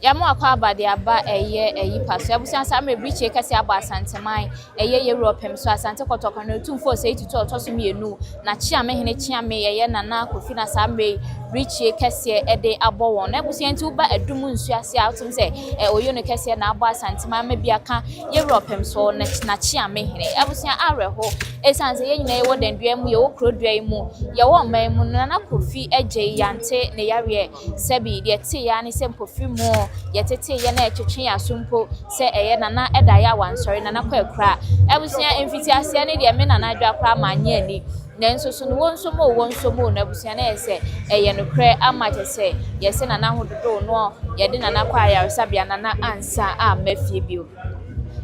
Yɛama wakɔ aba de aba ɛyɛ ɛyi pa so. Abusua, saa mmerɛ birikyie kɛseɛ abɔ Asanteman, ɛyɛ yɛwura ɔpem so Asante Kɔtɔkɔ no Otumfoɔ Osei Tutu a ɔtɔ so mmienu na Kyeame hene Kyeame ɛyɛ Nana Kofi na saa mmerɛ yi birikyie kɛseɛ ɛde abɔ wɔn. Na abusua, nti woba Adum nsuo ase a, wotum sɛ oyo no kɛseɛ na abɔ Asanteman ama bi aka yɛwura ɔpem so na Kyeame hene. Abusua, awerɛho ɛsiane sɛ yɛn nyinaa yɛwɔ dandua mu, yɛwɔ kuro dua yi mu, yɛwɔ ɔman mu no, Nana Kofi agye yante ne yareɛ. Sɛbi deɛ ɛteeɛ ara ne sɛ mpofiri mu yɛteteeɛ na ɛtwetwe yɛn aso mpo sɛ ɛyɛ Nana ɛda yɛ a wansɔre, Nana kɔ akura. Abusua, mfitiaseɛ no deɛ, me Nana Adwoa koraa mannye anni. Nanso so no wɔn nso mu o, wɔn nso mu o, no abusua, na yɛ sɛ ɛyɛ nokorɛ ama kyɛ sɛ yɛsɛ Nana ho dodow no, yɛde Nana kɔ ayaresabea, Nana ansa amma fie bio.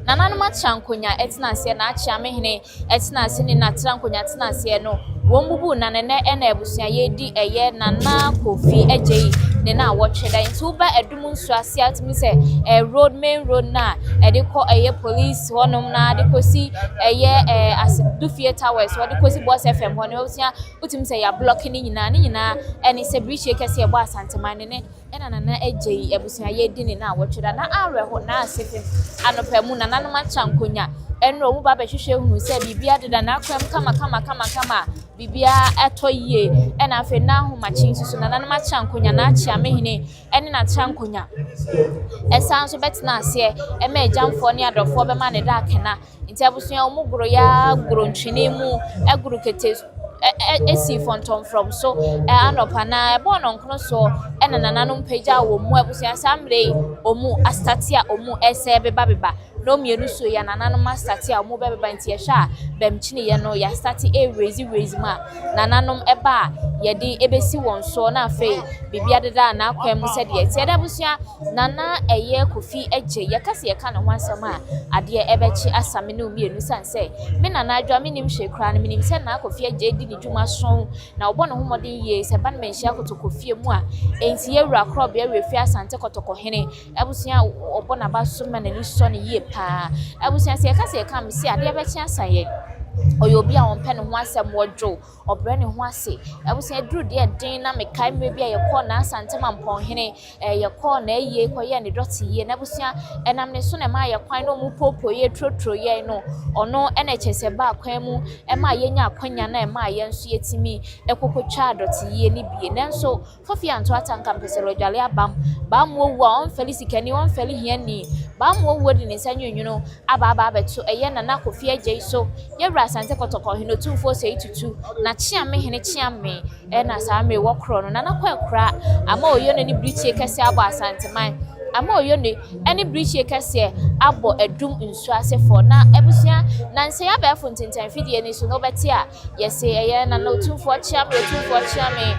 Nananom atra nkonnwa ɛtena aseɛ na akyea me hene ɛtena ase ne n'atra nkonnwa tena aseɛ no, wɔn bubu na nɛnɛ ɛna abusua yɛdi ɛyɛ Nana Kofi Agyei ne na wɔtwe da. Nti woba Adum nsuo ase a, wotumi sɛ road, main road na ɛde kɔ ɛyɛ police hɔnom na de kɔsi ɛyɛ ase Dufie Towers hɔ de kɔsi Boss FM hɔ no, abusua, wotumi sɛ yɛa block ne nyinaa. Ne nyinaa ɛne sɛ birikyie kɛseɛ ɛbɔ Asanteman ne ne ɛna Nana Agyei, abusua, yɛdi ne na wɔtwe da na awerɛho na ase fam anɔpa mu nananom atra nkonnwa ɛnna wɔn ba bɛhwehwɛ hunu sɛ biribi adeda n'akwan mu kama kama kama kama, biribiara ɛtɔ yie. Ɛna afei n'ahomakye nso so nananom atra nkonnwa na akyea mehene ɛne n'atra nkonnwa ɛsan nso bɛtena aseɛ ɛma agyamfoɔ ne adɔfoɔ bɛma ne da akena. Nti abusua, wɔn goro ya goro ntwene mu, ɛgoro kete esi fɔntɔmfrɔm so anɔpa na ɛbɔɔ nɔnkono soɔ ɛna nananom pagya wɔn mu. Abusua, saa mmerɛ yi wɔn a start a wɔn ɛsɛ bebabeba na mmienu so yɛ nananom a start a wɔn bɛbeba. Nti yɛhwɛ a bɛmkyiniiɛ no yɛa start ɛrezi raise mu a nananom ɛba a yɛde ɛbɛsi wɔn soɔ na afei biribi adeda a n'akwan mu sɛdeɛ ɛteɛ. Dɛ abusua, Nana ɛyɛ Kofi Agye, yɛka sɛ yɛka ne ho asɛm a, adeɛ ɛbɛkye asame ne mmienu san sɛ me Nana Adwoa menim hwee koraa no, menim sɛ Nana Kofi Agye di ne dwuma so na ɔbɔ ne ho mmɔden yie sɛ ba no manhyia Kotoko fie mu a. Enti yɛwura korɔbea werɛ firi Asante Kɔtɔkɔ hene. Abusua, ɔbɔ n'aba so ma n'ani sɔ ne yie paa. Abusua, sɛ yɛka sɛ yɛka me si adeɛ bɛkye asa yɛn. Ɔyɛ obi a ɔmpɛ ne ho asɛm, wɔdwo, ɔbrɛ ne ho ase. Abusua, duru deɛ den na mekae mmerɛ bi a yɛkɔɔ n'Asante Mampɔnhene, yɛkɔɔ n'ayie kɔyɛɛ ne dɔte yie. N'abusua, ɛnam ne so na ɛmaa yɛ kwan na ɔmo poopoo yɛ turoturo yɛn no. Ɔno ɛna kyerɛ sɛ baa kwan mu ɛmaa yɛnya akwanya na ɛmaa yɛn nso yɛtumi ɛkɔkɔtwa dɔte yie ne bie. Nanso Fofi anto atanka mpɛsɛlɛ ɔdwale abam baamu owu a ɔmfɛle sikani, ɔmfɛle hiani. Baamu owuo de ne nsa nwunwunu aba aba abɛto ɛyɛ Nana Kofi Agyei so, yɛwura Asante Kɔtɔkɔ hene Otumfoɔ Osei Tutu na Kyeame hene Kyeame. Ɛna saa mmerɛ wɔkorɔ no Nana kɔ akura ama oyone ne birikyie kɛseɛ abɔ Asanteman, ama oyone ɛne birikyie kɛseɛ abɔ Adum nsuo asefoɔ. Na abusua, nansa yi abɛɛfo ntentanfidie ni so na wobɛte a yɛse ɛyɛ Nana Otumfoɔ Kyeame, Otumfoɔ Kyeame.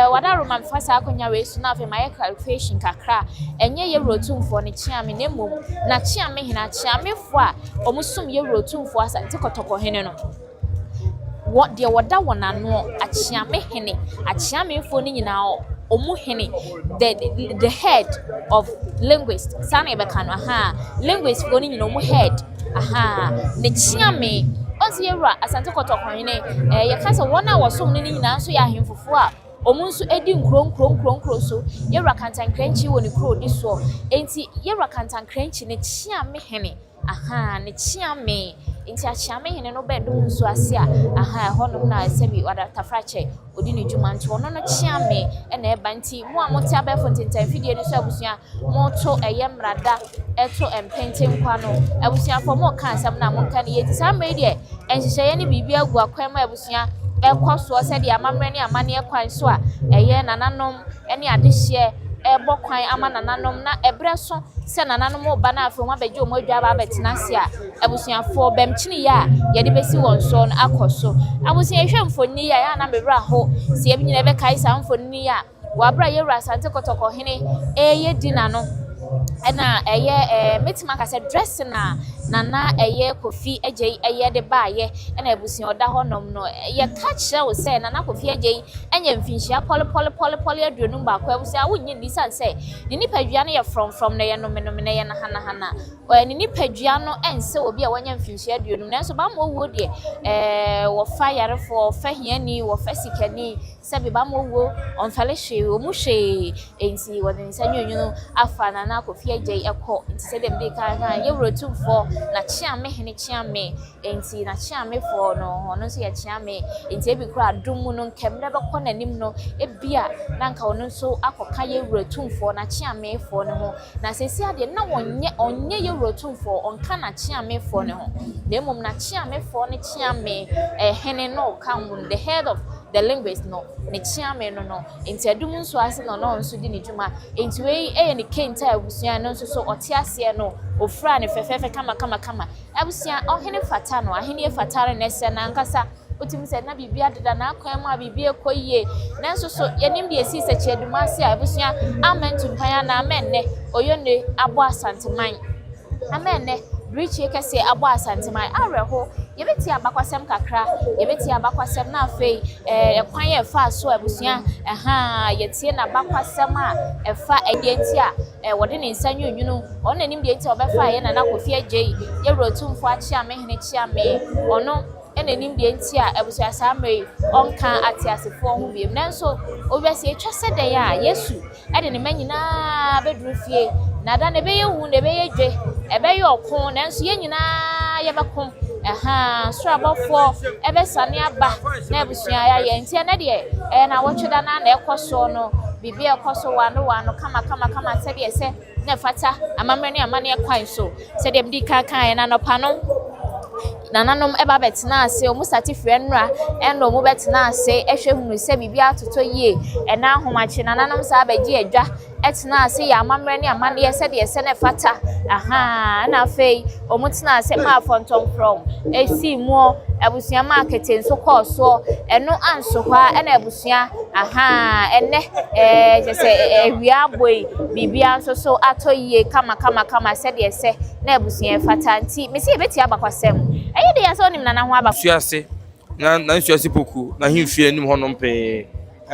Wadaroma mfa saa akonnwa wei so na afei mayɛ clarification kakra. Ɛnyɛ yɛwura Otumfoɔ no Kyeame, na mmom na Kyeame hene, Akyeamefoɔ a wɔn som yɛwura Otumfoɔ Asante Kɔtɔkɔ hene no, wɔ deɛ wɔda wɔn ano, Akyeame hene, Akyeamefoɔ no nyinaa ɔmo hene, the head of linguist, saa na yɛbɛka no aha, linguist foɔ no nyinaa ɔmo head aha ne Kyeame. Ɔnsi yɛwura Asante Kɔtɔkɔ hene, yɛka sɛ wɔn a wɔsom no no nyinaa nso yɛ ahemfofoɔ a wɔn nso di nkuro nkuro nkuro nkuro so. Yɛwura Kantankranchi wɔ ne kuro di soɔ, nti yɛwura Kantankranchi ne Kyeame hene aha ne Kyeame. Nti Akyeame hene no bɛdom nsuo ase a aha ɛhɔnom na sɛbi wada tafrakyɛ odi ne dwuma. Nti ɔno no Kyeame ɛna ɛba. Nti mo a mote abɛɛfo ntentanfidie no so, abusua, moto ɛyɛ mmrada ɛto mpenten no, abusuafoɔ, mo ka asɛm no a monka ne yie. Nti saa mmerɛ yi deɛ, nhyehyɛeɛ ne biribi agu akwan mu a abusua ɛkɔ soɔ sɛdeɛ amammerɛ ne amanneɛ kwan so a ɛyɛ nananom ne adehyeɛ ɛrebɔ kwan ama nananom. Na ɛberɛ so sɛ nananom reba na afei wɔn abɛgye wɔn adwa aba abɛtena ase a, abusuafoɔ, bɛmkyiniiɛ a yɛde bɛsi wɔn soɔ no akɔ so. Abusua, yɛhwɛ mfonini yi a, yɛn a na mewerɛ aho sɛ yɛn nyinaa bɛkae saa mfonini yi a wɔabere a yɛwura Asante Kɔtɔkɔ hene ɛreyɛ dinner no. Ɛna ɛyɛ mɛtumi aka sɛ dressing a Nana ɛyɛ Kofi Agyei ɛyɛ de baayɛ. Ɛna abusua, ɔda hɔnom no, yɛka kyerɛ wo sɛ Nana Kofi Agyei ɛnyɛ mfinhyia pɔlepɔlepɔlepɔle 51. Abusua, wonnye nni sane sɛ ne nipadua no yɛ frɔmfrɔm na ɛyɛ nomenome na ɛyɛ nahanahana. Ne nipadua no ɛnsɛ obi a wanya mfinhyia 50. Nanso bamma owuo deɛ, wɔfa yarefoɔ, wɔfa hiani, wɔfa sikani. Sɛbe bamma owuo, ɔmfɛre hwee, ɔmmu hwee, enti wɔde ne nsa nwununwunu afa Nana Kofi Adjei kɔ. Nti sɛdeɛ medii kan kaeɛ no, Yɛwura Otumfoɔ, N'Akyeame Hene Kyeame, enti N'Akyeamefoɔ no, ɔno nso yɛ Kyeame, enti ebi koraa adom mu no, nka mmerɛ bɛkɔ n'anim no, ebia na nka ɔno nso akɔka Yɛwura Otumfoɔ, N'Akyeamefoɔ no ho. Na seesei ara deɛ, na ɔnyɛ, ɔnyɛ Yɛwura Otumfoɔ, ɔnka N'Akyeamefoɔ no ho, na mmom N'Akyeamefoɔ no Kyeame, eh, Hene no ɔka ho no, the head of the linguist no, ne kyeame no no. Nti adum nso ase na ɔno nso di ne dwuma. Nti wei yɛ ne kente a abusua no nso so ɔte aseɛ no, ofura no fɛfɛɛfɛ kama kama kama. Abusua, ɔhene fata no, ahennie fata no na ɛsɛ no ankasa. Wotumi sɛ na biribi adeda n'akwan mu a biribi rekɔ yie. Nanso so yɛnim deɛ ɛsii Sɛkyɛ Adum ase a abusua amma ntumpan anaa amma ɛnnɛ Oyonne abɔ Asanteman. Ama ɛnnɛ, birikyie kɛseɛ abɔ Asanteman awerɛho. Yɛbɛtie abakwasɛm kakra, yɛbɛtie abakwasɛm na afei ɛɛ ɛkwan a ɛfaa so a abusua ɛhaa yɛtie n'abakwasɛm a ɛfa ɛdeɛ nti a ɛɛ wɔde ne nsa nwunwunu. Ɔno na nim deɛ nti a ɔbɛfa ɛyɛ Nana Kofi Adjei, Yɛwura Otumfoɔ Akyeame Hene Kyeame. Ɔno na nim deɛ nti a abusua saa mmerɛ yi ɔnka ateasefoɔ ho biom. Nanso owiase atwa sɛ dɛn a Yesu de ne mma nyinaa bɛduru fie, na da no ɛbɛyɛ hu na ɛbɛyɛ dwe, ɛbɛyɛ ɔko, nanso yɛn nyinaa yɛbɛko. Ɛhaa, soro abɔfoɔ ɛbɛsane aba na abusua yɛayɛ. Nti ɛnɛ deɛ ɛyɛ nawɔtwe da no ara na ɛkɔ soɔ no, biribi a ɛkɔ so wano wano kama kama kama sɛdeɛ ɛsɛ na ɛfata amammerɛ ne amanneɛ kwan so. Sɛdeɛ mede kan kaeɛ no anɔpa no, nananom ba bɛtenaa ase, wɔn sate firi nnora ɛna wɔn bɛtenaa ase hwɛ hunu sɛ biribi atotɔ yie. Ɛna ahomakye nananom saa bɛgye adwa tenaa ase yɛ amammerɛ ne amanneɛ sɛdeɛ ɛsɛ na ɛfata. Ahaa, ɛna afei wɔn tenaa ase maa fɔntɔmfrɔm esii muɔ, abusua maa kete nso kɔɔ soɔ. Ɛno anso hɔ ara ɛna abusua Ahaa, ɛnnɛ, ɛɛ, kyerɛ sɛ awia abɔ yi, biribiara nso so atɔ yie kamakamakama sɛdeɛ ɛsɛ na abusua ɛfata nti, mese yɛbɛtie abakwasɛm. Ɛyɛ den a sɛ wonim Nana ho abakɔsɛm. Nsuase, na na Nsuase Poku n'ahemfie anim hɔnom pɛɛ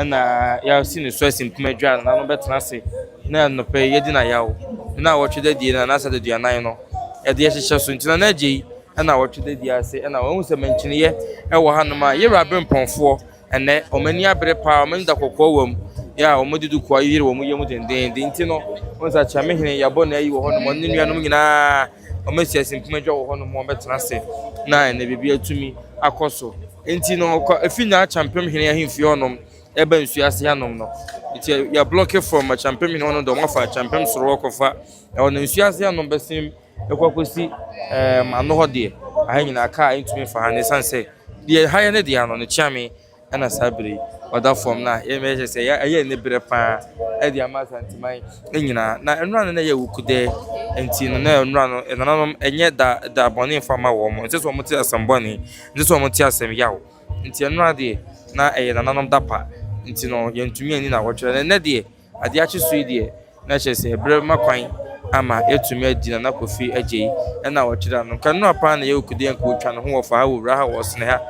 na yɛasi ne so asi mpoma adwa a nananom bɛtena ase na anɔpa yi yɛadi no ayaw. Ne naawɔtwe da die no anaasɛ adaduanan no yɛde ahyehyɛ so nti Nana Agyei naawɔtwe da die ase na wahu sɛ mankyineeɛ wɔ hanom a yɛwura aberempɔnfoɔ Ɛnnɛ, wɔn ani abere paa, wɔn ani da kɔkɔɔ wɔ mu, yɛ a wɔde duku ayeyere wɔn yam dendeenden nti no, wɔn sɛ Akyeamehene, yɛabɔ no ayi wɔ hɔnom, ɔne ne nuanom nyinaa, wɔasi asimpem adwa wɔ hɔnom, wɔbɛtena ase na ɛnnɛ biribi atumi akɔ so. Nti no, kɔ efi nya Akyampem hene ahemfie hɔnom ɛba nsuo ase hanom no, nti yɛablɔke from Akyampem hene hɔnom de wɔn afa Akyampem soro hɔ kɔfa ɛhɔ no nsuo ase hanom bɛsen ɛkɔ akɔsi ɛɛm ano hɔ deɛ, aha nyinaa kaa ntumi mfa ha no ɛsiane sɛ Deɛ ɛha yɛn ne deɛ ano no Kyeame ɛna saa bere yi ɔda fam na yɛmɛ kyerɛ sɛ ɛyɛ ne berɛ paa ɛde ama Asanteman nyinaa na nnora no na ɛyɛ awukudɛ nti no na nnora no nananom ɛnyɛ da da bɔne mfa ma wɔn ɛnsɛ sɛ wɔn te asɛm bɔne ɛnsɛ sɛ wɔn te asɛm yaw nti nnora deɛ na ɛyɛ nananom da pa nti no yɛntumi ani na wɔtwerɛ na ɛnɛ deɛ Adeɛ akye so yi deɛ, na kyerɛ sɛ berɛ bɛma kwan ama yɛatumi adi Nana Kofi Adjei ɛna ɔkyerɛ ano. Nka nnora paa na yɛwɔ kudi nka ɔtwa ne ho wɔ fa ha, wɔ wura ha, wɔ ɔsene ha.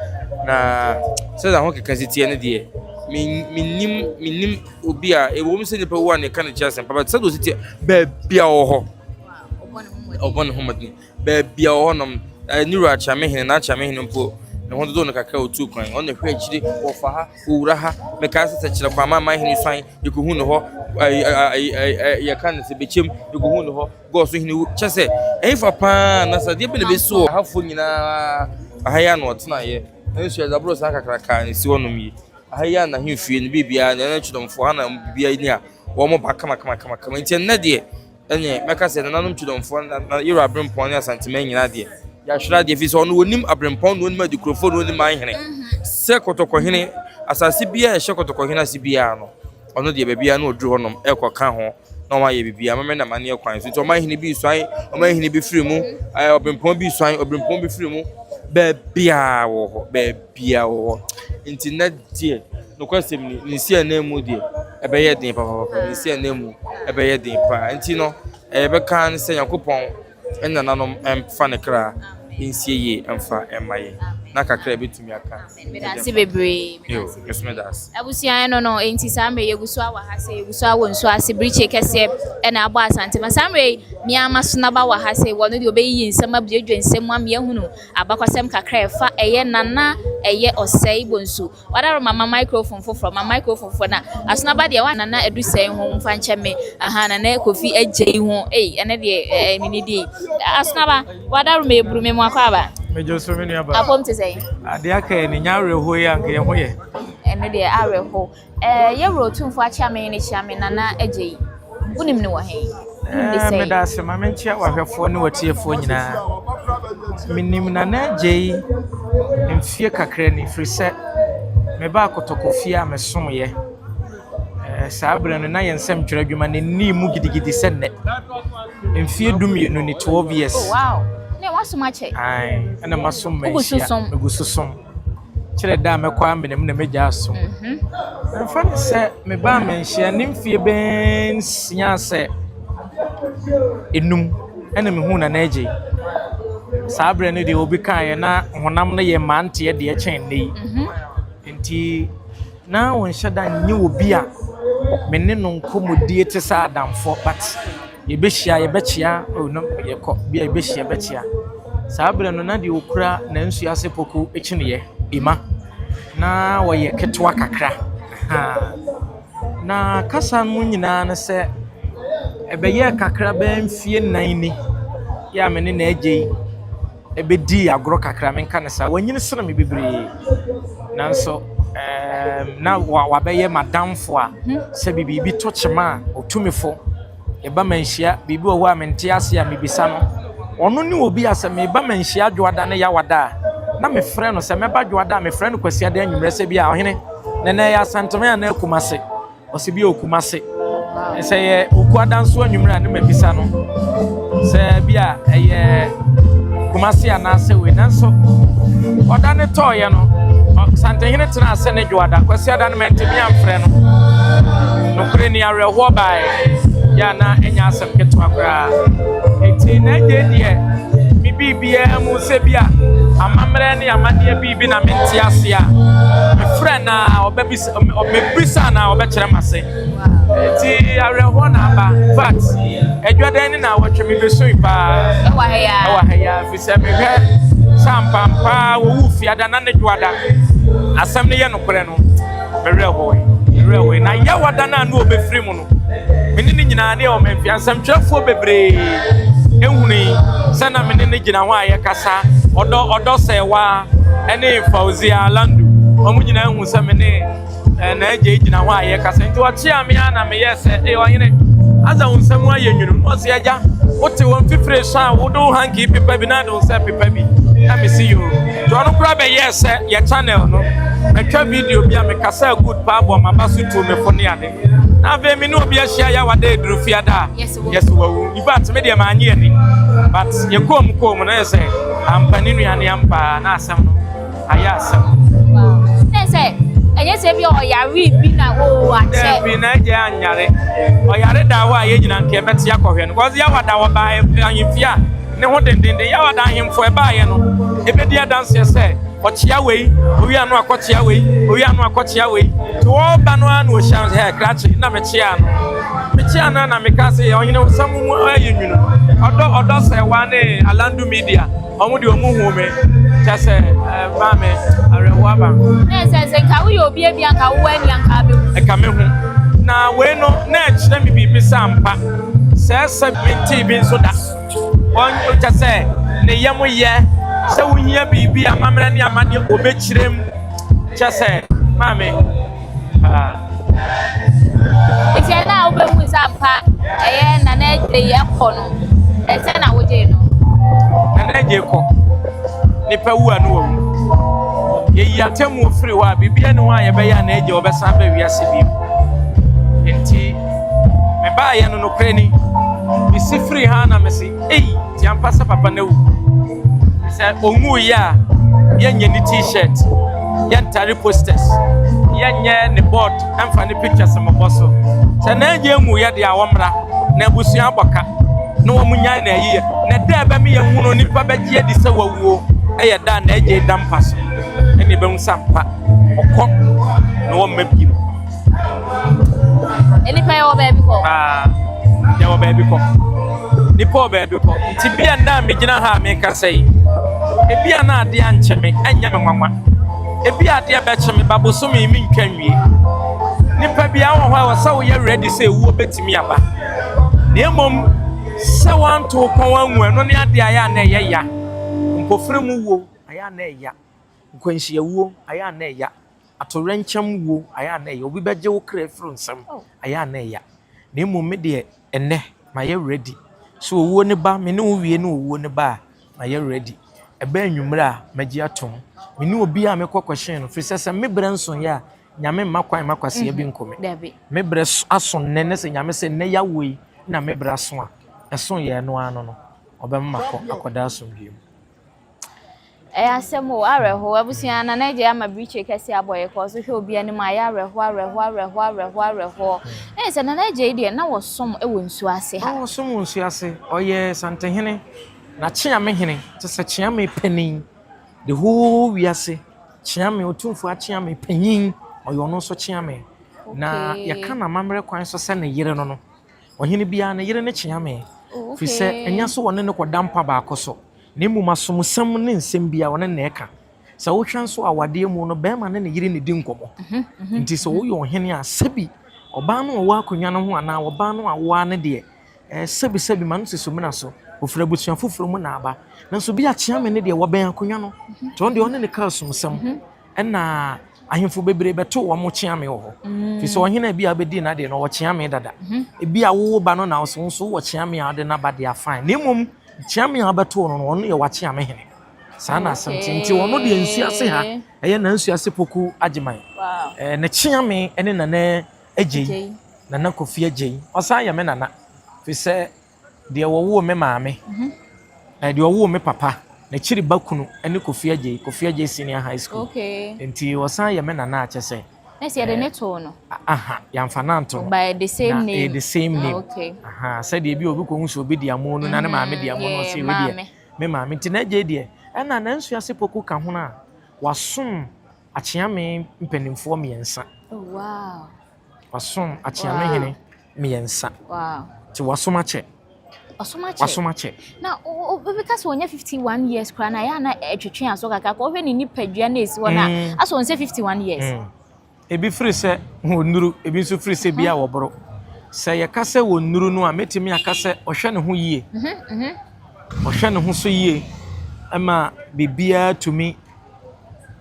Na sɛdeɛ ahokeka si teɛ no deɛ, mennim mennim obi a ɛwɔ mu sɛ nipa wu a ne ka ne kyerɛ asɛmpa but sɛdeɛ ɔsi teɛ baabi a ɔwɔ hɔ ɔbɔ ne ho mmɔden baabi a ɔwɔ hɔnom ne wura Akyeamehene na Akyeamehene mpo ne ho dodo no kakra ɔtuu kwan ɔno na ɛhwɛ akyire wɔfa ha Owura ha, mekae sɛ sɛkyerɛ kwan ma man hene suan, yɛkɔhu no hɔ, yɛka no sɛ bɛkyɛm, yɛkɔhu no hɔ, gɔɔ so hene wu, kyɛ sɛ, ɛhefa paa na sɛ adeɛ bɛ na bɛsi wɔ ahafoɔ nyinaa, aha yi a na ɔtenaeɛ, nanso yɛde aboro saa kakraka na ɛsi hɔnom yi, aha yi a na ahemfie no biribiara, na ɛno kyerɛmfoɔ ha na biribiara ni a wɔn ba kama kama kama kama, nti ɛnnɛ deɛ, Ɛneɛ mɛka sɛ nananom Kyidɔmfoɔ na na Yero Aberempɔn ne Asanteman nyinaa deɛ yɛahwere adeɛ firi sɛ ɔno ɔnim Aberempɔn na ɔnim Adikurofoɔ na ɔnim Anhene sɛ Kɔtɔkɔhene asase biara a ɛhyɛ Kɔtɔkɔhene ase biara no ɔno deɛ baabiara na ɔduru hɔnom ɛrekɔka ho na wɔayɛ biribiara mɛmɛ na maneɛ kwan so nti ɔmanhene bi suan ɔmanhene bi firi mu ɛɛ ɔberempɔn bi suan ɔberempɔn bi firi mu baabiara wɔ hɔ baabiara wɔ hɔ nti nnɛ deɛ Nokwasɛm ni, ne nsiananmu deɛ, ɛbɛyɛ den papaapa. Ne nsiananmu ɛbɛyɛ den paa. Nti no, yɛbɛka ara ne sɛ Nyankopɔn ne nananom mfa ne kra nsie yie mfa mma yɛn. Na kakra a yɛbɛtumi aka. Meda ase bebree. Yo, nso meda ase. Abusua no no, enti saa mmerɛ yɛgu so wɔ ha sɛ yɛgu so wɔ nsuo ase birikyi kɛseɛ ɛna abɔ Asante ma saa mmerɛ yi mmea ama so naba wɔ ha sɛ wɔn deɛ ɔbɛyiyi nsɛm abuadwa nsɛm mu ama yɛahunu abakɔsɛm kakra ɛfa ɛyɛ Nana ɛyɛ Ɔsɛe Bonsu. Wadaro ma ma microphone foforɔ, ma microphone foforɔ na Asonaba deɛ wa Nana Adusɛe ho mfa nkyɛ me. Aha, Nana Kofi Agyei ho. Ei, ɛnɛ deɛ ɛɛ mini die. Asonaba, wadaro ma eburu me mu akɔ aba. Megye so, me nua ba. Apɔm te sɛn? Adeɛ aka yɛ ne nya awerɛhoɔ yi anka yɛn ho yɛ. Ɛno deɛ awerɛho. Ɛɛ yɛwura Otumfoɔ Akyeame ne Kyeame Nana Agyei. Wonim ne wɔ he? Wonim ne sɛn? Meda ase. Ma menkyia wahwɛfoɔ ne watiefoɔ nyinaa. Menim Nana Agyei mfie kakra ni, firi sɛ mebaa Kotoko fie a mesomyɛ. Saa berɛ no na yɛn nsɛmtwerɛ adwuma no nni mu gidigidi sɛ nnɛ. Mfie 12 ni, 12 years. Oh wow. Ne wasom akyɛ. Ae, ɛna masom Wogu so manhyia. som. Megu so som. Kyerɛ da a mɛkɔ amena mu na mɛgya asom. Mfa ne sɛ mebaa manhyia ne mfie bɛyɛ 6 sɛ 5 ɛna mehuu Nana Agyei. Saa berɛ no deɛ obi kaeɛ na honam no yɛ mmeranteɛ deɛ kyɛn nnɛ yi. Nti na wɔnhyɛ da nyɛ obi a me ne no nkɔmmɔdie te sɛ adamfoɔ, but yɛbɛhyia yɛbɛkyia, oh no, yɛkɔ bi a yɛbɛhyia yɛbɛkyia. Saa berɛ no na deɛ okura nansuo ase poko kyiniiɛ Ima na wɔyɛ ketewa kakra. Ha. Na kasa mu nyinaa no sɛ ɛbɛyɛɛ kakra bɛyɛ mfie 4 ni yɛ a me ne n'agya yi ɛbɛdii agorɔ kakra, menka ne saa. Wanyini sene me bebree, nanso na wabɛyɛ m'adamfo a sɛ biribi to kyema a ɔtumi fo. Yɛba manhyia, biribi wɔ hɔ a mente ase a mebisa no. Ɔno ne obi a sɛ meba manhyia Dwoada ne Yawada a, na mefrɛ no sɛ mɛba Dwoada a, mefrɛ no Kwasiada anwummerɛ sɛ bi a ɔhene, nɛnɛ ɛyɛ Asanteme anaa Kumase? Ɔsɛ bi a Okumase. Sɛ yɛ Okuada nso anwummerɛ a ne mabisa no sɛ bi a ɛyɛ Kumase anaasɛ wei. Nanso ɔda ne tɔɔyɛ no, Santehene tena ase ne Dwoada. Kwasiada no mantumi amfrɛ no. Nokorɛ ni, awerɛhoɔ baeɛ yɛ a na ɛnyɛ asɛm ketewa koraa. Enti na agye deɛ me biribiara mu sɛ bi a amammerɛ ne amanneɛ biribi na mente ase a, mefrɛ na ɔbɛbisa, mebisa na ɔbɛkyerɛ m'ase. Enti awerɛhoɔ na aba. In fact, adwadan ne na awɔtwe mebɛsui paa. Ɛwɔ ha yi ara. Ɛwɔ ha yi ara, firi sɛ mehwɛ sɛ ampampaa wɔwu fiada na ne dwoada asɛm no yɛ nokorɛ no, mewerɛ hoe. Mewerɛ hoe. Na Yawada no a na ɔbɛfiri mu no, me ne ne nyinaa ne ɛwɔ mamfia nsɛmtwerɛfoɔ bebree ehunu sɛ na me ne ne gyina hɔ a yɛkasa. Ɔdɔ ɔdɔ sɛwa ɛne Fauzia Landu, wɔn nyinaa ehu sɛ me ne na agye gyina hɔ a yɛkasa. Nti ɔkyea me a na meyɛ sɛ ee ɔhene asa wo nsɛm ayɛ nwunu. Na ɔsɛ agya wote wɔn fifire so a wode wo hanky pepa bi na de wo nsa pepa bi na mesi yoo. Nti ɔno koraa bɛyɛɛ sɛ yɛ channel no matwa video bi a mekasa good paa bɔ maba so tu me fo ne ade. Na afei me ne obi ahyia yɛ awada eduru fiada a yɛsɛ wawu. In fact, me deɛ maanye ani, but yɛkɔɔ mu kɔɔ mu na yɛ sɛ ampa ne nua ne ampa na asɛm no ayɛ asɛm. Ne sɛ ɛnyɛ sɛ bi a ɔyare bi na o akyɛ. Daabi, na agye anyare. Ɔyare da hɔ a yɛn nyinaa nka yɛbɛte akɔhwɛ no. Because Yawada wɔbaa ahemfie a ne ho dendenden. Yawada ahemfo ɛbaeɛ no ɛbɛdi adanseɛ sɛ ɔkyea wei, owi ano akɔkyea wei, owi ano akɔkyea wei. Nti wɔreba no ara na ɔhyia no sɛ hɛ krakye na mekyea no. Mekyea no na meka sɛ ɔhene nsɛm mu ayɛ nwunu. Ɔdɔ ɔdɔ sɛ wa ne Alandu Media. Ɔmo deɛ ɔmo hu me kyɛ sɛ ɛɛ maame awerɛhoɔ aba. Ne sɛ sɛ nka woyɛ obi ebi anka wowɔ ani anka abɛhu. Ɛka me ho. Na wei no na ɛkyerɛ me biribi sɛ ampa sɛ sɛ mentee bi nso da. Wɔn kyɛ sɛ ne yam yɛ sɛ wohia biribi amammerɛ ne amanneɛ obɛkyerɛ mu kyɛ sɛ maame paa. Nti ɛna a wobɛhu sɛ ampa ɛyɛ Nana Agyei ɛkɔ no, ɛsɛ na wogye no. Nana Agyei kɔ. Nipa wu a no wawu. Yɛyi atemmuo firi hɔ a biribiara ne hɔ a yɛbɛyɛ a na agye wɔbɛsan ba wiase bio. Nti mebaayɛ no nokorɛ ni, mesi firi ha na mese ei, nti ampa sɛ papa no awu. Sɛ ɔnwuiɛ a yɛnyɛ ne T-shirt, yɛntare posters, yɛnyɛ ne board ɛmfa ne pictures mmobɔ so. Sɛ na agye nwuiɛ deɛ a wɔmmra na abusua abɔ ka na wɔn nyae na ɛyiyɛ. Na da ɛbɛma yɛhunu nipa bɛgye adi sɛ wawuo. Ɛyɛ da a n'agya da mpa so ɛna ɛbɛhu sɛ ampa ɔkɔ na wɔmma bio. Nnipa yɛwɔ baabi kɔ. Paa, yɛwɔ baabi kɔ. Nnipa wɔ baabi kɔ. Nti bi a nna a megyina ha a mekasa yi, ebi a na adeɛ ankyɛ me, ɛnyɛ me nwanwa. Ebi a adeɛ bɛkye me, ba bosome yi mentwa nwie. Nipa biara wɔ hɔ a ɛwɔ sɛ woyɛ ready sɛ ewuo bɛtumi aba. Na mmom sɛ woanto wo kɔn anwu ɛno ne adeɛ a ɛyɛ a na ɛyɛ ya. Mpofiri mu wuo, ayɛ a na ɛya. Nkwanhyia wuo, ayɛ a na ɛya. Atoyerɛnkyɛm wuo, ayɛ a na ɛya. Obi bɛgye wo kra afiri wo nsam, ayɛ a na ɛya. Na mmom me deɛ, ɛnnɛ, mayɛ ready. Sɛ owuo no ba, me ne wo wie na owuo no ba a, mayɛ ready. Ɛba anwummerɛ a, mɛgye atom. Me ne obiara a mekɔ kɔhyɛn no, firi sɛ sɛ me berɛ nsoeɛ a, Nyame mma kwan mma kwasea bi nko me. Me berɛ aso nnɛ na sɛ Nyame sɛ nnɛ yɛawo yi na me berɛ aso a, ɛso yɛ ɛno ara no no, ɔbɛma makɔ akɔda asomdwoeɛ mu. Ɛyɛ asɛm o, awerɛhow. Abusua, Nana Adjei ama birikyiri kɛse abɔ yɛ kɔɔ so hwɛ obi anim a, ɛyɛ awerɛhow, awerɛhow, awerɛhow, awerɛhow, awerɛhow. Ɛyɛ sɛ Nana Adjei deɛ, na wɔsom wɔ nsuo ase ha. Na wɔsom wɔ nsuo ase. Ɔyɛ Santehene, na Kyeamehene, kyerɛ sɛ Kyeame panin, the whole wiase, Kyeame, Otumfoɔ Akyeame panyin, ɔyɛ ɔno nso Kyeame. Na yɛka no amammerɛ kwan so sɛ ne yere no no. Ɔhene biara ne yere ne Kyeame. Firi sɛ, ɛnyɛ sɛ wɔne no kɔda mpa baako so. Na mmom asomsɛm ne nsɛm biara ɔne na ɛka. Sɛ wohwɛ nso awadeɛ mu no, barima ne ne yere na ɛdi nkɔmmɔ. Nti sɛ woyɛ ɔhene a, sɛbi ɔbaa no a ɔwɔ akonnwa no ho anaa ɔbaa no a woa no deɛ, eh, sɛbi sɛbi ma no si sumina so. Ɔfiri abusua foforɔ mu na aba. Nanso bi a Kyeame no deɛ wɔbɛn akonnwa no. Nti ɔno deɛ ɔne ne ka asomsɛm. Ɛna ahemfo bebree bɛto wɔn kyeame wɔ hɔ. Mm. Fi sɛ ɔhene a bi a bɛdi n'adeɛ no ɔwɔ kyeame dada. Mhm. Ebi a wowo ba no na ɔso nso wɔ kyeame a ɔde n'aba deɛ afan. Na mmom kyeame a wobɛto no no ɔno yɛ wakyeame hene. Saa na asɛm te. Nti ɔno deɛ nsu ase ha ɛyɛ nansu ase poku agyeman. Ɛɛ ne kyeame ne nana agyei. Nana Kofi agyei. Ɔsan yɛ me nana. Fi sɛ Deɛ wɔwoo me maame, eh, deɛ ɔwoo me papa, n'akyiri ba kunu ne Kofi Adjei, Kofi Adjei Senior High School. Okay. Nti ɔsan yɛ me nana akyɛ sɛ. Na sɛ yɛde ne too no. Aha, yɛamfa no anto no. By the same na, name. Eh, the same ah, name. Okay. Aha, sɛdeɛ ebi obi kɔhu sɛ obi di amoo no na ne maame di amoo no ɔsɛ wei deɛ me maame. Nti n'agye deɛ, ɛna nanso ase poku ka ho no a, wasom akyeame mpanimfoɔ mmiɛnsa. Oh, wow. Wasom akyeame hene mmiɛnsa. Nti wasom akyɛ. Wasom akyɛ. Wasom akyɛ. Na obi ka sɛ ɔnyɛ 51 years koraa na ɛyɛ a na ɛtwetwe aso kakra kɔ ɔhwɛ ne nipadua na esi hɔ na mm. asɛ ɔnsɛ 51 years. Mm. Ebi firi sɛ wɔnnuru, ebi nso firi sɛ bi a wɔboro. Sɛ yɛka sɛ wɔnnuru no a, mɛtumi aka sɛ ɔhwɛ ne ho yie. Mhm, mhm. Ɔhwɛ ne ho so yie ma biribiara tumi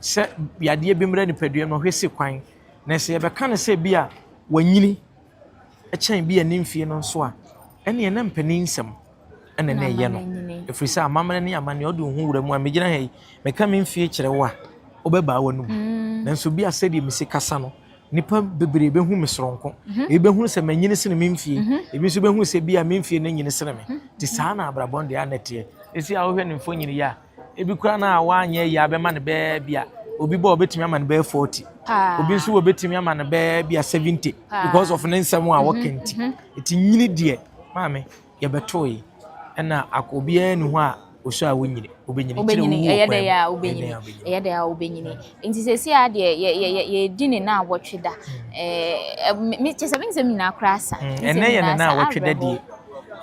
sɛ yadeɛ bi mmra nipadua mu ɔhwɛ si kwan. Na sɛ yɛbɛka no sɛ bi a wanyini kyɛn bi a ne mfie no nso a, ɛneɛ na mpanin nsɛm ɛna na ɛyɛ no. Ɛfiri sɛ amammerɛ ne amanneɛ ɔde wo ho wura mu a megyina ha yi, meka me mfie kyerɛ wo a, wobɛbaa w'anum. Mm. Nanso bi a sɛdeɛ mesi kasa no, nipa bebree bɛhu me soronko. Mhm. Ebi bɛhu sɛ manyini sene me mfie. Mhm. Ebi nso bɛhu sɛ bi a me mfie no nyini sene me. Mhm. Nti saa na abrabɔ no deɛ a na ɛteɛ. Ɛsi a wohwɛ ne mfonini yi a, Ebi koraa na wanyɛ yie abɛma no bɛyɛ bi a obi bɔ obetumi ama no bɛyɛ 40. Obi nso obetumi ama no bɛyɛ bi a 70 because of ne nsɛm a wɔka nti. Eti nyini deɛ maame yɛbɛtoo yi ɛna akɔ obiara ni hɔ a osu a wonyini wobɛnyini kyerɛ Wobɛnyini wowu wɔ ɛyɛ kwan dɛ mu a ɛyɛ wobɛnyini dɛ a wobɛnyini. ɛyɛ dɛ a wobɛnyini nti sɛsi a deɛ yɛ yɛ yɛ yɛdi ne na awɔtwe da ɛɛ me kyɛ sɛ me nsɛm nyinaa koraa asa me nsɛm Ɛnɛ yɛ ne nyinaa na asa awɔtwe da awerɛhoɔ die.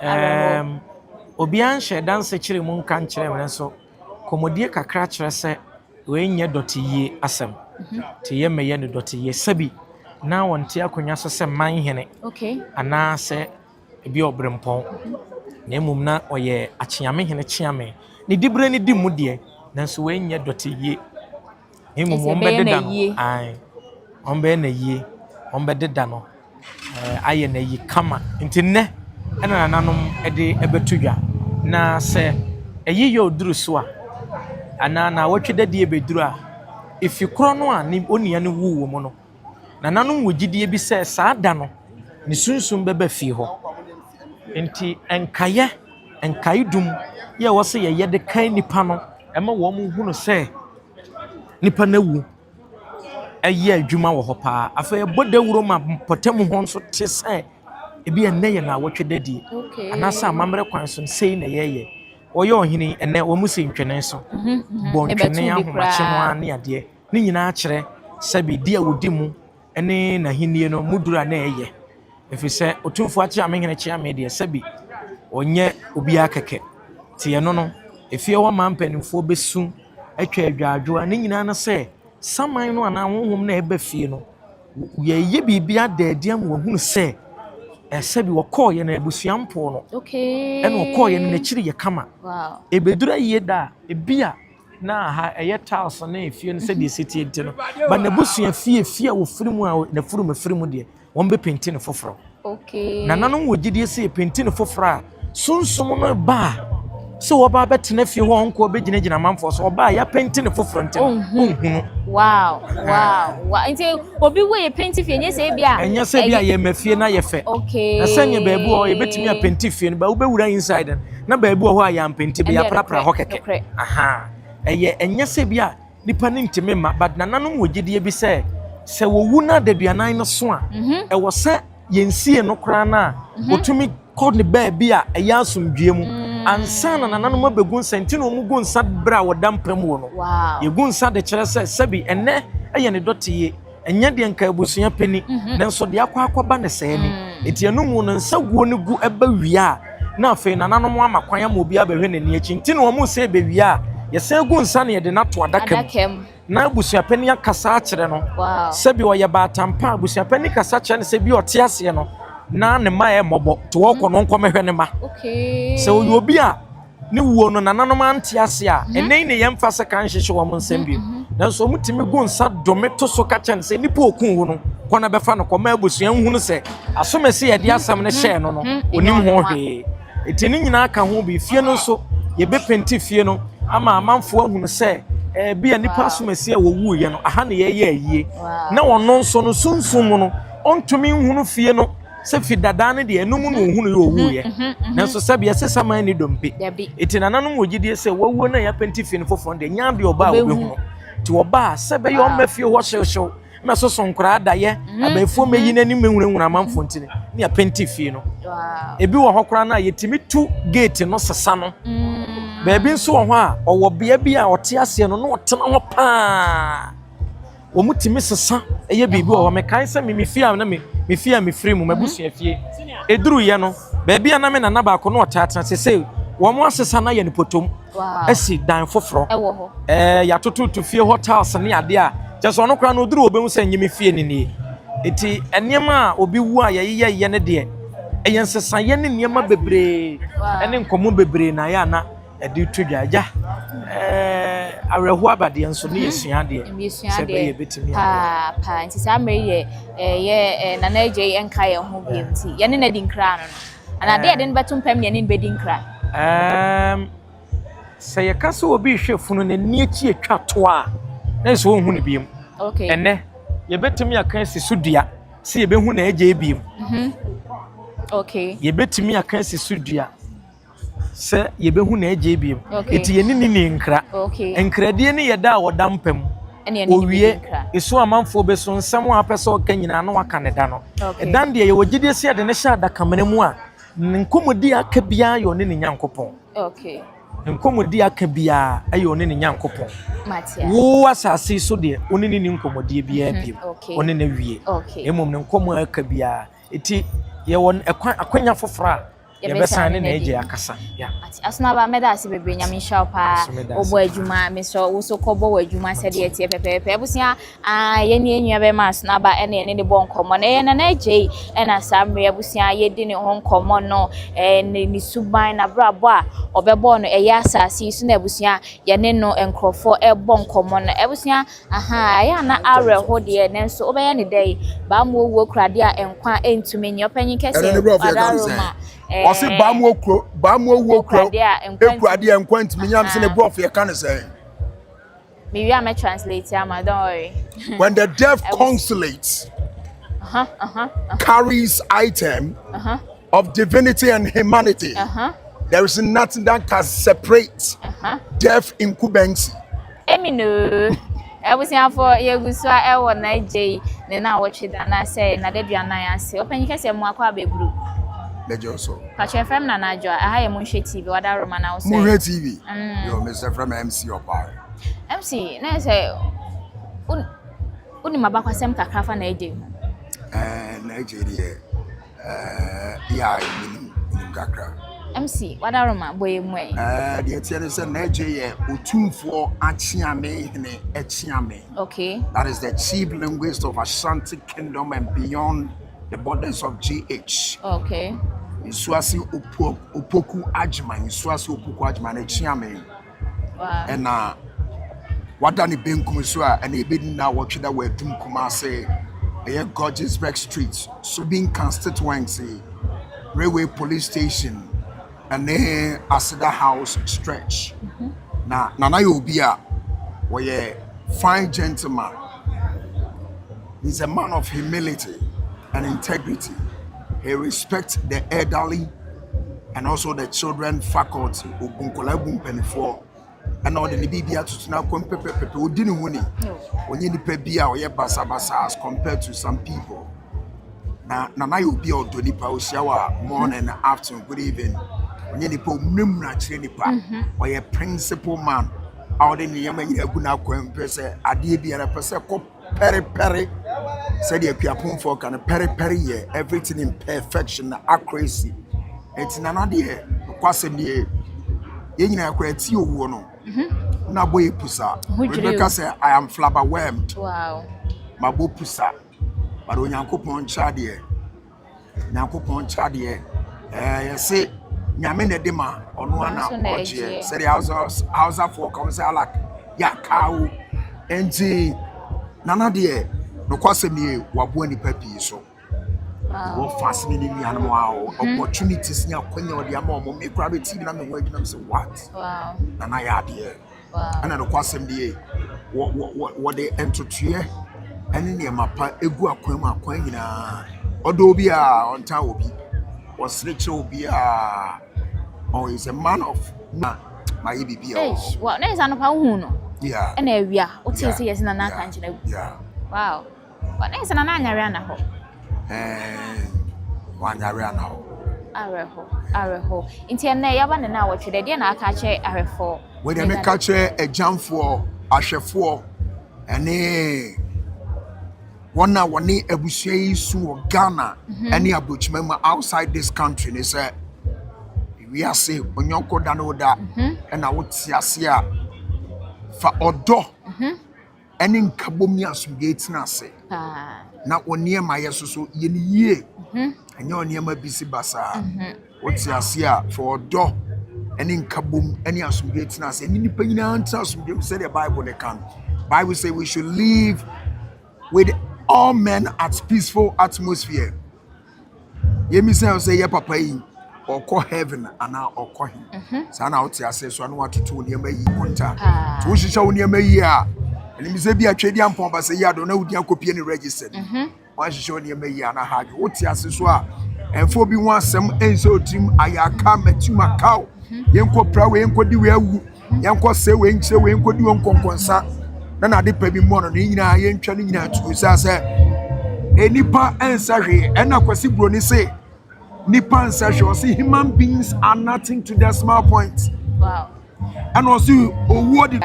awerɛhoɔ. Um, Obiara nhyɛɛ da nsekyeree mu nka nkyerɛɛ me nanso kɔmmɔdie kakra kyerɛ sɛ wei nyɛ dɔteyie asɛm. Nti yɛmmɛyɛ no dɔteyie. Sɛbi na wɔnte akonnwa so sɛ man hene anaasɛ ebi ɔberempɔn, na mmom na ɔyɛ akyeame hene kyeame. Ne diberɛ no di mu deɛ, nanso wei nyɛ dɔteyie. Na mmom Ɛsɛ ɛbɛyɛ wɔbɛdeda no, n'ayie. ae, wɔbɛyɛ n'ayie, wɔbɛdeda no, ɛɛ ayɛ n'ayi kama. Nti nnɛ ɛna nananom de ɛbɛto dwa. Na sɛ ɛyi yɛ oduru so a, anaa naawɔtwe dadie bɛduru a, efi korɔ no a ne onua no wuu wɔ mu no, nananom wɔ gyidie bi sɛ saa da no, ne sunsum bɛba fie hɔ. Nti nkaeɛ, nkaedum yɛ ɛwɔ sɛ yɛyɛ de kae nnipa no, ɛma wɔn hunu sɛ nipa no awu yɛ adwuma wɔ hɔ paa. Afei ɛbɔ dawuro ma mpɔtam hɔ nso te sɛ ebi ɛnnɛ yɛ nnawɔtwe da die anaasɛ amammerɛ kwan so no sei na yɛyɛ. Wɔyɛ ɔhene yi, ɛnnɛ wɔn si ntwene so, bɔ ntwene ahomakye no ara ne adeɛ. Ne nyinaa kyerɛ sɛbe di a wɔdi mu ne n'ahennie no mu duru a na ɛyɛ. Ɛfiri sɛ Otumfoɔ Akyeamehene Kyeame deɛ sɛbe ɔnyɛ obiara kɛkɛ. Nti ɛno no, efie hɔ maa mpanimfoɔ bɛsu atwa adwaadwoa. Ne nyinaa ne sɛ saman no anaa honhom no a ɛba fie no, yɛyɛ biribi ada adi ama wɔahunu sɛ sɛbi wɔkɔɔyɛ no abusua mpoo no. Ɛna ɔkɔɔyɛ no n'akyiri yɛ kama. Ɛbɛduru ayie da a, ebi a na aha ɛyɛ tiles ne efie no sɛdeɛ ɛsi teɛ nti no, ba n'abusua fie, fie a wɔfiri mu a n'afurum firi mu deɛ, wɔbɛpenti no foforɔ. Okay. Nananom wɔ gyidie sɛ yɛpenti no foforɔ a, sunsum no ba a, sɛ wɔba abɛtena fie hɔ a ɔnkɔ bɛgyinagyina amanfoɔ so, ɔba a yɛapenti no foforɔ nti no, ɔnhunu. Wow, wow, wow. Nti obi wɔ yɛ penti fie, nyɛ sɛ ebi a. Ɛnyɛ sɛ ebi a yɛma fie no ayɛ fɛ. Okay. Na sɛnea baabi wɔ hɔ yɛbɛtumi apenti fie no, ba wobɛwura inside no, na baabi wɔ hɔ a yɛampenti bi, yɛaprapra hɔ kɛkɛ. Aha. Ɛyɛ ɛnyɛ sɛ bi a Nipa no ntumi mma but nananom wɔ gyedie bi sɛ sɛ wɔwu na adaduanan no so a mhm. ɛwɔ sɛ yɛnsie no koraa no a mhm. wɔtumi kɔ ne baabi a ɛyɛ asomdwie mu mm. ansa na nananom abɛgu nsa nti na wɔn gu nsa berɛ a wɔda mpa mu no yɛgu nsa de kyerɛ sɛ sɛbi ɛnɛ ɛyɛ ne dɔteyie Ɛnyɛ deɛ nka abusua pɛ ni, mhm. nanso deɛ akɔ akɔba ne sɛɛ ni. Mm. Nti ɛno mu no nsa guo no gu ɛba wie a, na afei nananom ama kwan ama obi abɛhwɛ n'ani akyi. Nti na wɔn sɛ ɛbɛwie a, yɛsan gu nsa na yɛde no ato adaka mu. Na abusuapɛni akasa akyerɛ no. Sɛbi ɔyɛ baatampa a, abusuapɛni kasa kyerɛ no sɛ bi ɔte aseɛ no, na ne mma yɛ mmɔbɔ. Nti wɔkɔ no nkɔmɛhwɛ ne mma. Sɛ ɔyɛ obi a ne wuo no nananom ante ase a, mhm. ɛnɛ yi ne yɛmfa sɛ ka nhyehye wɔn nsɛm bio. Mhm, mhm. Nanso wɔtumi gu nsa dome to so ka kyerɛ no sɛ nipa okun wo no kɔ na bɛfa no kɔ ma abusua nhunu sɛ asomasi yɛde asɛm no hyɛɛ no no onim ho hwee. Eti ne nyinaa ka ho bi fie no nso yɛbɛpenti fie no ama amanfoɔ ahunu sɛ ɛbi a nipa asomasi a wɔwuiɛ no aha na yɛyɛ ayie na ɔno nso no sunsum mu no ɔntumi nhunu fie no sɛ fi dadaa no deɛ ɛno mu na ɔhunu yɛ ɔwuiɛ mhm, mhm, mhm. nanso sɛbi ɛsɛ saman ni dompe ɛti nananom wɔ gyidie sɛ wawuo no a yɛapɛnti fie no foforɔ no deɛ nya adeɛ ɔba a wɔbɛhunu nti ɔba a sɛ bɛyɛ ɔmma fie hɔ hyewhyew mɛsoso nkoraa adayɛ abɛɛfoɔ mɛyi n'anim mɛhunahuna amanfoɔ nti ne yɛapɛnti fie no ebi wɔ hɔ koraa no a yɛtumi tu gate no sesa no mm. baabi nso wɔ hɔ a ɔwɔ bea bi a ɔte aseɛ no na ɔtena hɔ paa Wɔtumi sesa yɛ biribi wɔ hɔ. Mekae sɛ me me fie a na me me fie a mefiri mu, m'abusua fie. Ɛduruiɛ no, baabi a na me nana baako na ɔtaa tena sesei wɔn asesa no ayɛ no potom asi dan foforɔ. Ɛɛ yɛatototo fie hɔ tiles ne adeɛ a kyerɛ sɛ ɔno koraa no ɔduru hɔ ɔbɛhu sɛ nyɛ me fie no nie. Eti nneɛma a obi wu a yɛyeyɛyɛ no deɛ ɛyɛ nsesaeɛ ne nneɛma bebree ne nkɔmmɔ bebree na ɛyɛ a na ɛde to dwa. Agya, ɛɛ awerɛhoɔ aba deɛ nso ne yɛsua adeɛ sɛ ɛbɛyɛ yɛbɛtumi aboa. Paa paa nti saa mmerɛ yi deɛ ɛyɛ ɛɛ Nana Agya yi nka yɛn ho bio nti yɛne no adi nkra ano no anaa adeɛ a yɛde no bɛto mpam ne yɛne no bɛdi nkra. Ɛɛm sɛ yɛka sɛ obi rehwɛ funu n'ani akyi atwa to a na ɛsɛ ɔnhu no biom. Okay. Ɛnɛ yɛbɛtumi aka asi so dua sɛ yɛbɛhu n'agya biom. Mhm. Okay. Yɛbɛtumi aka asi so dua. sɛ yɛbɛhu n'agya bio. Enti yɛne no nni nkra. Nkradie no yɛ da a ɔda mpa mu. Ɔwie, ɛsu amanfoɔ bɛsu, nsɛm a apɛ sɛ ɔka nyinaa na waka ne da no. Ɛdan deɛ yɛwɔ gyidie sɛ yɛde no hyɛ adakamena mu a, ne nkɔmmɔdi a aka biara yɛ ɔne ne Nyankopɔn. Ne nkɔmmɔdi a aka biara yɛ ɔne ne Nyankopɔn. Wo asase yi so deɛ, wo ne no nni nkɔmmɔdie biara bio. Wo ne no awie. Na mmom ne nkɔmmɔ a aka biara. Enti yɛwɔ ɛkwan, akwanya foforɔ a yɛbɛsan ne n'agya akasa. Yeah. Asonaba mɛda ase bebree nyame nhyira wo paa wobɔ adwuma mesrɛ wo so kɔbɔ w'adwuma sɛdeɛ ɛteɛ pɛpɛɛpɛ abusua ah, yɛne yɛn nua bɛma Asonaba ɛne ɛne ne bɔ nkɔmmɔ na ɛyɛ nana agya yi ɛna saa mmerɛ abusua yɛdi ne ho nkɔmmɔ no ɛɛ ne ne suban n'abrabɔ a ɔbɛbɔ no ɛyɛ asase yi so na abusua yɛne no nkurɔfoɔ ɛbɔ nkɔmmɔ no abusua Ahaa, ɛyɛ a na awerɛho deɛ, nanso wobɛyɛ no dɛn? Baamuo wuo kura adeɛ a nkwa ntumi nyɛ. Ɔpanyin Ɛno ne kɛseɛ, borɔfo yɛka no sɛn? Adaroma, Ɔse ɛɛ, baamuo kuro baamuo wuo kura kuro adeɛ a nkwa ekura ntumi. adeɛ a nkwa ntumi nyɛ sɛ ne Ahaa. borɔfo yɛka no sɛn? Mewie a mɛ translate ama, don't worry. When the deaf Abus- consulate Uh-huh, uh-huh, uh-huh, carries item uh-huh, of divinity and humanity, uh-huh, there is nothing that can separate uh-huh. deaf incumbency. Emi no. Abusuafo, yɛgu so a ɛwɔ n'agya yi ne n'awɔtwe da anaasɛ n'adaduanan ase. Ɔpanyin kɛseɛ mu akɔ abɛburu. Mɛgye wo so. Pakyɛ yɛfrɛ me Nana Adwoa, ɛha yɛ Monhwɛ TV, wada Roma na wo sɛ? Monhwɛ TV? Mm. Yo, mesɛ frɛ me MC Ɔpae. MC, na yɛ sɛ wonim abakwasɛm kakra fa na agye ho? Ɛɛ, na agye deɛ, ɛɛ, yɛ a menim, menim kakra. MC, wada Roma, bɔ yɛ mu ɛ. Ɛɛ, deɛ ɛteɛ ne sɛ na agye yɛ Otumfoɔ Akyeame Hene Akyeame. Okay. That is the chief linguist of Ashanti Kingdom and beyond the borders of GH. Okay. Nsuase Opo Opoku Agyeman, Nsuase Opoku Agyeman Akyeame. Wow. Ɛna wada ne benkum so a ɛna ebedi na wɔtwe da wɔ Adum Kumase. Ɛyɛ Gorgesburg Street, Subin Constituency, Railway Police Station, ɛne Aseda House Stretch. Na Nana yɛ obi a wɔyɛ fine gentleman. He's a man of humility and integrity. He respects the elderly and also the children faculty. Obu nkwadaa bu mpanimfoɔ ɛna ɔde ne biribi atoto n'akwan pɛpɛpɛpɛ. Odi ne ho ni. Ɔnyɛ nipa bi a ɔyɛ basabasa as compared to some people. Na Nana yɛ obi a ɔdɔ nipa. Ohyia wo a morning, afternoon, good evening. Ɔnyɛ nipa a ɔmuramura kyerɛ nipa. Ɔyɛ principle man a ɔde ne nneɛma nyinaa gu n'akwan mu pɛ sɛ adeɛ biara pɛ sɛ kɔ pɛrepɛre sɛdeɛ akuapomfoɔ ka no pɛrepɛre yɛ everything in perfection na accuracy. Eti Nana deɛ nokwasɛm nie yɛn nyinaa koraa ti owuo no na abɔ yɛ pusa. Ho dwiriw. Rebecca sɛ I am flabberwhelmed. Wow. Mabɔ pusa. But Onyankopɔn nkyɛ adeɛ. Nyankopɔn nkyɛ adeɛ. Ɛɛ yɛse Nyame na ɛde ma ɔno ana Ɔno nso na ɔgyeɛ. ɛgyeɛ. Sɛdeɛ Hausa Hausafoɔ ka wɔn sɛ alak yɛakawo. Nti Nana deɛ nokwasɛm nie waboa nipa pii so. Wow. Wɔfa ase ne ne nuanom a opportunities ne akwanya a ɔde ama wɔn. Me koraa bɛti bi na me ho adwuma me sɛ what? Wow. Nana yɛ adeɛ. Wow. Ɛna nokwasɛm nie wɔ wɔ wɔ wɔde ntotoeɛ ne nneɛma pa egu akwan mu akwan nyinaa. Ɔdɔ obiara ɔntan obi. Ɔsere kyerɛ obiara. Oh, he's a man of na ma yɛ biribi a ɛwɔ hɔ. Eish, wow. Na yɛ sɛ anɔpa wohu no. Yeah. Ɛna awia wotee Yeah. sɛ yɛsɛ Nana Yeah. aka nkyerɛ agu. Yeah. Wow. Wow. Na yɛ sɛ Nana anyare ana hɔ. Ɛɛ wanyare ana hɔ. Awerɛho, awerɛho. Nti ɛnnɛ yɛaba ne na awɔtwe dɛ deɛ na aka akyerɛ ahwɛfoɔ. Wei deɛ meka kyerɛ agyamfoɔ, ahwɛfoɔ ɛne wɔn a wɔne abusua yi su wɔ Ghana ɛne aburokyima mu outside this country ne sɛ wiase onyɔnko da ne wo da ɛna wote ase a fa ɔdɔ ɛne nkabom ne asomdwoe tena ase Paa. na wo nneɛma yɛ so so yɛ ne yie ɛnyɛ wo nneɛma bi si basaa wote ase a fa ɔdɔ ɛne nkabom ɛne asomdwoe tena ase ɛne nipa nyinaa ntena asomdwoe mu sɛdeɛ Bible ne ka no. Bible say we should live with all men at peaceful atmosphere. Yɛmi sɛ sɛ yɛ papa yi ɔkɔ heaven anaa ɔkɔ he saa na wote ase so a na watoto wo nneɛma yi konta Paa. nti wohyehyɛ wo nneɛma yi a ɛnim sɛ bi atwa di ampɔn ba sɛ yi ado na wodi akɔpie ne register no woahyehyɛ wo nneɛma yi a na ha adwe wote ase so a ɛmfa obi ho asɛm ɛnsɛ otirim ayɛ matim akaw yɛnkɔ pra wei yɛnkɔ di wei awu yɛnkɔ sɛ wei nkyerɛ wei yɛnkɔ di wei nkɔnkɔnsa na nade pa bi mmɔ no ne nyinaa yɛntwa no nyinaa tugu sɛ sɛ nipa ɛnsa hwee ɛna Kwasi Buroni se nipa nsa hwee ɔse human beings are nothing to decimal point Wow. ɛna ɔse owuo de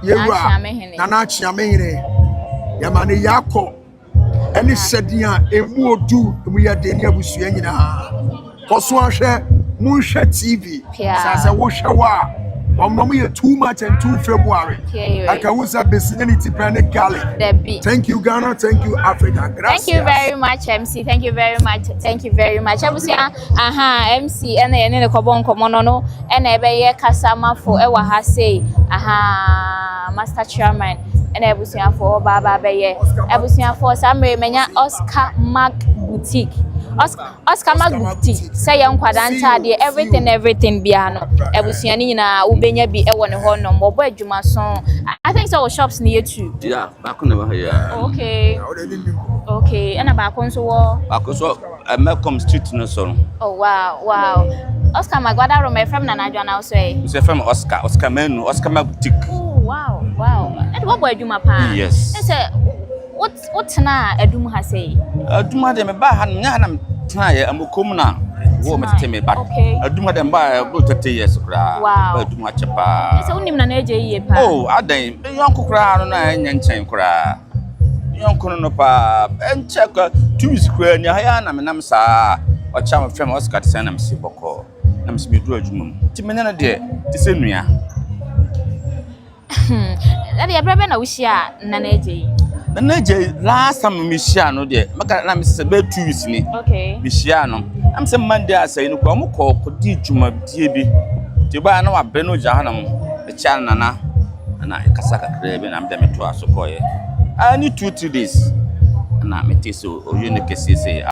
yɛwura Akyeamehene. Nana Akyeamehene yɛma ne yɛakɔ ɛne hyɛden a emu odu emu yɛ den ne abusua nyinaa kɔ so ahwɛ monhwɛ TV Pia. sɛ sɛ wohwɛ hɔ a wɔn wɔn yɛ too much and too February Pia. aka wo sɛ besi ne ne ti pɛ ne garlic Debbie. thank you Ghana thank you Africa gracias. Thank you very much, MC. Thank you very much. Thank you very much. Abusua, aha, MC, ɛna yɛne ne kɔbɔ nkɔmɔ no no, ɛna ɛbɛyɛ kasamafo ɛwɔ ha sei. Aha, Master Chairman, ɛna abusuafoɔ ɔba aba abɛyɛ. Abusuafoɔ saa mmerɛ yi manya Oscar Mark Boutique. Oscar Mark Boutique sɛ yɛ nkwadaa ntaadeɛ everything everything biara no abusua no nyinaa wobɛnya bi ɛwɔ ne hɔ nom wɔbɔ adwuma so. I think sɛ wɔ shops no yɛ two. Yeah, baako na ɛwɔ ha yi. Okay. Na wode ne nim. Okay, ɛna baako nso wɔ. Baako nso Melcom street no so no. Oh wow. Oscar Magwada Roma from Nana Adwana also eh. Nso yɛfrɛ me Oscar, Oscar Manu, Oscar Ma Boutique. Oh wow. Ɛde wɔbɔ adwuma paa. Yes. Ɛsɛ wo wotena adum ha sei. Adwuma deɛ mebaa ha no, nyɛ ha na metena. Metenaeɛ Amokom na wɔ me tete me ba. Adum ha dɛ mbaa ɛboro 30 years koraa. Wow. Ba adum ha kyɛ paa. Sɛ wonim Nana Agye yie paa. Oh, adan. Me yɔnko koraa no na ɛnyɛ nkyɛn koraa. Me yɔnko no no paa. Ɛnkyɛ koraa, 2 weeks koraa ni ha ya na menam saa. Ɔkyɛ me frɛ me, Oscar te sɛn? Na mesi bɔkɔɔ. Na mesi meduru adwuma mu. Nti me ne no deɛ te sɛ nua. Ɛde ɛberɛ bɛ na wohyia Nana Agye yi? Nana Agye, last time mehyia no deɛ, mɛka na mesɛ bɛyɛ 2 weeks ni. Mehyia no na mesɛ Monday asɛe no koraa, ɔmo kɔ kɔdi dwumadie bi, nti baa na wabrɛ no gyina hɔnom. Mekyia no, Nana, na ɛkasa kakraa bi na mede metoa so kɔɔyɛ. Ne 2, 3 days na mete sɛ owie no kɛseɛ sɛ.